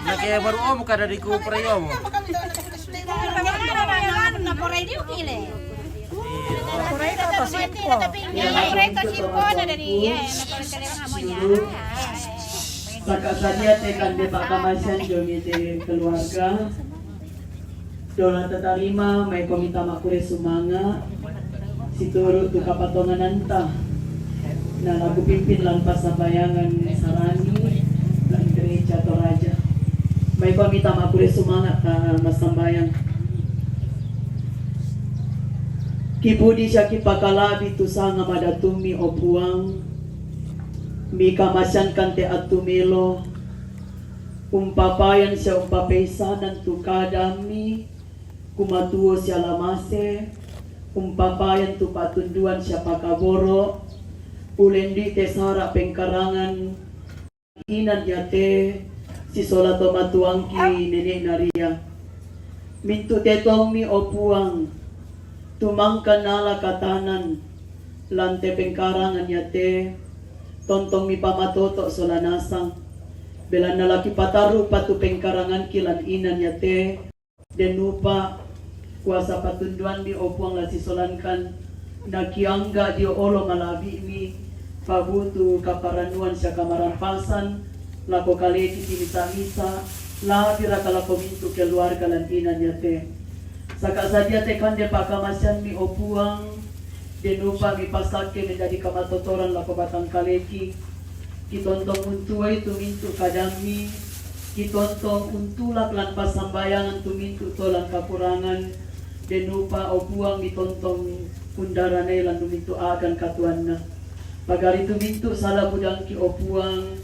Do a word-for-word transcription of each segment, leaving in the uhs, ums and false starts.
Nake baru om kada di ku pray om. Saka sadia te kande pakamasan jo mite keluarga. Dola tatarima, mai ko mita makure sumanga, situru tu kapatongananta. Na laku pimpin lan pasambayangan sarani, lan gereja Toraja. Mai ko mita makure sumanga ta masambayang. Kipudi sia kipakalabi tu sanga madatumi, o Puang, mi kamasiankan te atumilo, umpapayan sia umpapeisanan tu kadami, kumatuo sia lamase, umpapayan tu patunduan sia pakaboro, ulendi te sara pengkarangan inan yate, si sola tomatuangki nene naria. Mintu te tomi, o Puang, tumangkan nala katanan, lan te pengkarangan yate, tontong mi pamatoto sola nasang. Belanna laki pataru patu pengkaranganki lan inan yate, denupa kuasa patunduanmi, o Puang, la sisolankan, na kiangga dio olo malabimi, pabutu kaparanuan sia kamarampasan, lako kaleki timisa-misa, labi raka lako mintu keluarga lan inan yate. Saka sadia te kande pakamasianmi, o Puang, denupa mi pasake menjadi kamatotoran lako batang kaleki. Kitontong untuai tu mintu kadami, kitontong untulak lan pasambayangan tu mintu tolan kakurangan, denupa, o Puang, kitontong undaranai lan tu mintu agan katuanna. Pagari tu mintu sala budangki, o Puang,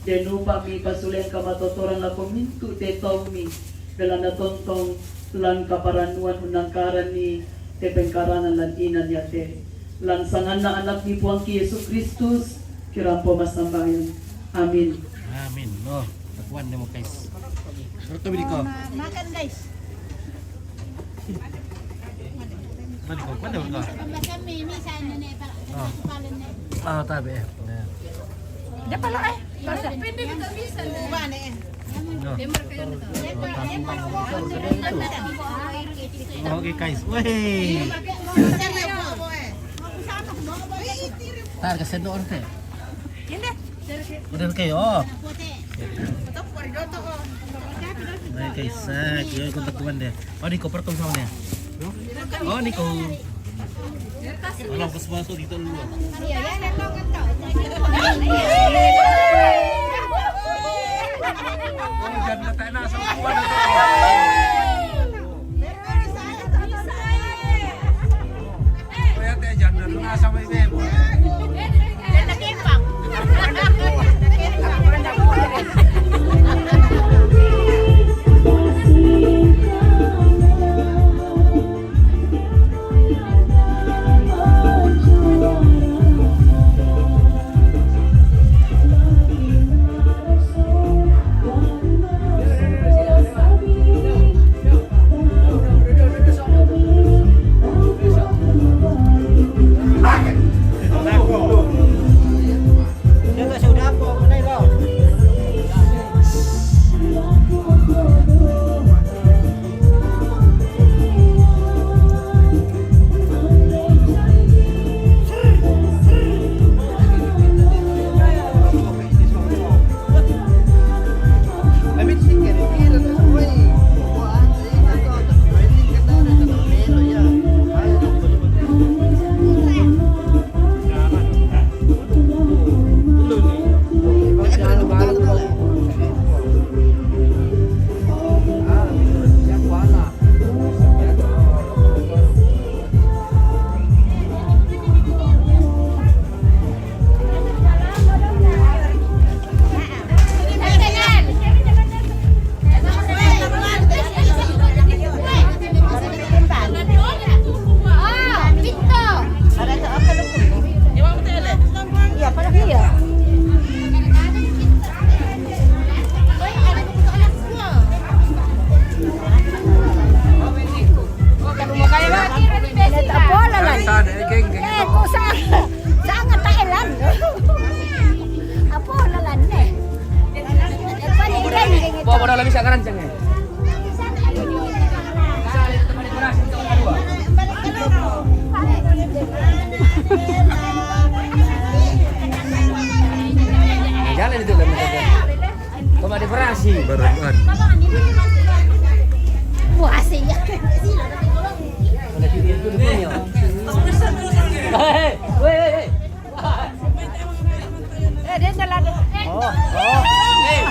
denupa mi pasulen kamatotoran lako mintu te tomi, belanna tontong lan kaparanuan unangkarani te pengkarangan lan inan yate. Lan sanganna Anakmi Puangki Yesus Kristus, kirampo masambayang. Amin. Amin. Oh, takuan demo, guys. Berto bidiko. Makan, guys. Mana kau? Mana kau? Pembahasan mimi saya nenek, Pak. Oh. Kepala nenek. Ah, tabe. Ya. Dia pala, eh. Oke, guys. Weh. Tar, kesen doon, teh. Udah, oke, oh. Oke, guys. Nah, yun, kontak tuan deh. Oh, di koper tuh sama nih. Oh, Niko. Kalau ke sepatu di telu. Oh, jangan kata enak sama tuan. Kaya te jangan kena sama ibu. Oh, bodoh, lebih sekarang, Ceng, eh. Jalan itu, kan, kau mau dioperasi. Baru, kan. Wah, asik ya. Hei, hei, hei, hei. Eh, dia jalan. Oh, oh. Eh,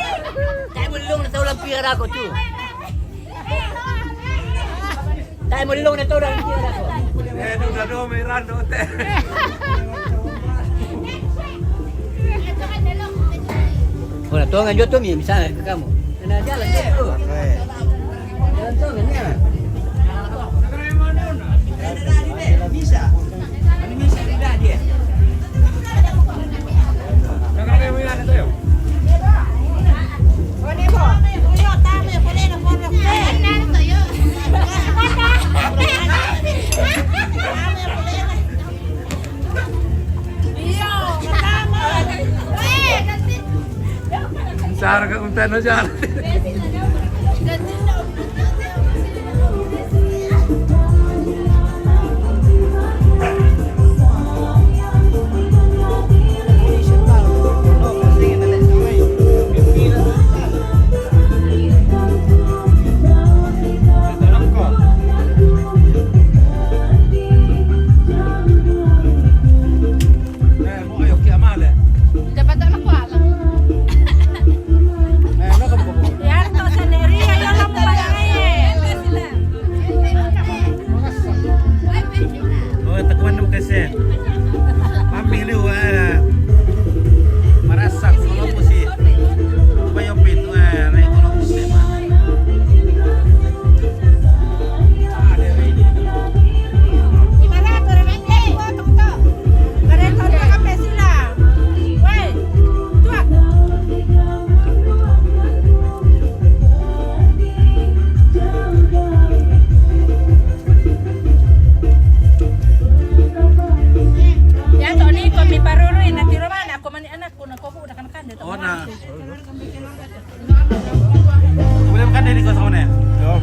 tai melong na tau lampi arako tu. Tai melong na tau lampi arako. Eh, tu dah dua merah tu, teh. Oh, na tonga jua tu, mi, misalnya ke kamu. Na jalan jua tu. Jalan tonga, ya. Sara ka untano jala. Dapat tak laku alam. Ya, tu sendiri, ya, lah, mau bayar, eh. Oh, tekuan tu kasi. Mami lu, eh. Marasa, kalau aku sih. Coba yopin, eh, naik kalau aku sih, mah. Ya, Toni, kau mi paruru, ina tiro mana? Kau mani anak, kau nak kau budak anak anda, oh, nah. Boleh makan dari kau sana? Ya.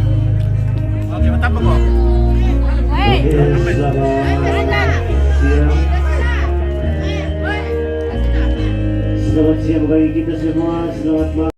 Oke, mantap kok. Hei. Oke, selamat siang. Selamat siang bagi kita semua. Selamat malam.